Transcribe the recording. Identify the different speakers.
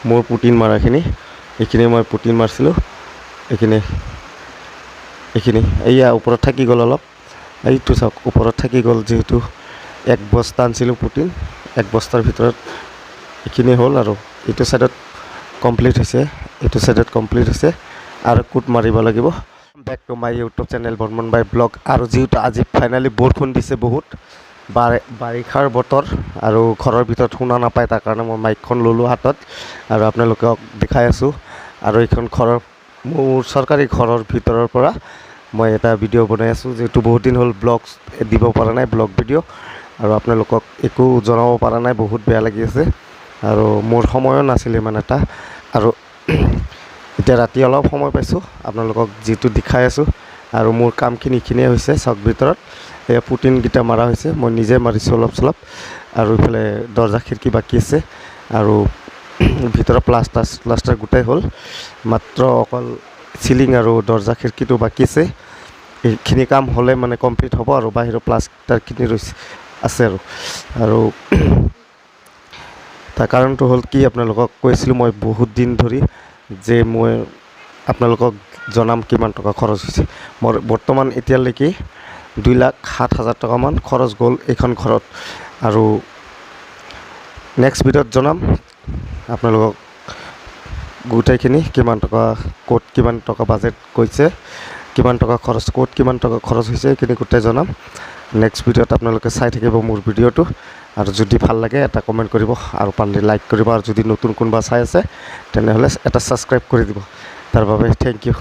Speaker 1: মোৰ পুটিন মাৰাখিনি। এইখিনি মই পুটিন মাৰিছিলোঁ। এইখিনি, এইখিনি এইয়া ওপৰত থাকি গ'ল অলপ। এইটো চাওক, ওপৰত থাকি গ'ল। যিহেতু এক বস্তা আনিছিলোঁ পুটিন, এক বস্তাৰ ভিতৰত এইখিনি হ'ল। আৰু এইটো ছাইডত কমপ্লিট হৈছে, এইটো ছাইডত কমপ্লিট হৈছে আৰু কোট মাৰিব লাগিব। Back to my YouTube channel Barman by blog. আৰু যিহেতু আজি ফাইনেলি বৰষুণ দিছে বহুত, বাৰিষাৰ বতৰ আৰু ঘৰৰ ভিতৰত শুনা নাপায়, তাৰ কাৰণে মই মাইকখন ল'লোঁ হাতত আৰু আপোনালোকক দেখাই আছোঁ। আৰু এইখন ঘৰৰ, মোৰ চৰকাৰী ঘৰৰ ভিতৰৰ পৰা মই এটা ভিডিঅ' বনাই আছোঁ, যিহেতু বহুত দিন হ'ল ব্লগ দিব পৰা নাই, ব্লগ ভিডিঅ' আৰু আপোনালোকক একো জনাব পৰা নাই। বহুত বেয়া লাগি আছে আৰু মোৰ সময়ো নাছিল ইমান এটা। আৰু এতিয়া ৰাতি অলপ সময় পাইছোঁ, আপোনালোকক যিটো দেখাই আছোঁ। আৰু মোৰ কামখিনি এইখিনিয়ে হৈছে। চাওক, ভিতৰত এয়া পুটিনকেইটা মাৰা হৈছে, মই নিজে মাৰিছোঁ অলপ চলপ। আৰু ইফালে দৰ্জা খিৰিকী বাকী আছে আৰু ভিতৰত প্লাষ্টাৰ প্লাষ্টাৰ গোটেই হ'ল, মাত্ৰ অকল চিলিং আৰু দৰ্জা খিৰিকীটো বাকী আছে। এইখিনি কাম হ'লে মানে কমপ্লিট হ'ব আৰু বাহিৰৰ প্লাষ্টাৰখিনি ৰৈছে আছে। আৰু তাৰ কাৰণটো হ'ল কি, আপোনালোকক কৈছিলোঁ মই বহুত দিন ধৰি যে মই আপোনালোকক জনাম কিমান টকা খৰচ হৈছে মোৰ। বৰ্তমান এতিয়ালৈকে 2,07,000 টকামান খৰচ গ'ল এইখন ঘৰত। আৰু নেক্সট ভিডিঅ'ত জনাম আপোনালোকক গোটেইখিনি, কিমান টকা ক'ত, কিমান টকা বাজেট গৈছে, কিমান টকা খৰচ ক'ত, কিমান টকা খৰচ হৈছে, এইখিনি গোটেই জনাম নেক্সট ভিডিঅ'ত। আপোনালোকে চাই থাকিব মোৰ ভিডিঅ'টো আৰু যদি ভাল লাগে এটা কমেণ্ট কৰিব আৰু পাৰিলে লাইক কৰিব। আৰু যদি নতুন কোনোবা চাই আছে, তেনেহ'লে এটা ছাবস্ক্ৰাইব কৰি দিব। তাৰ বাবে thank U.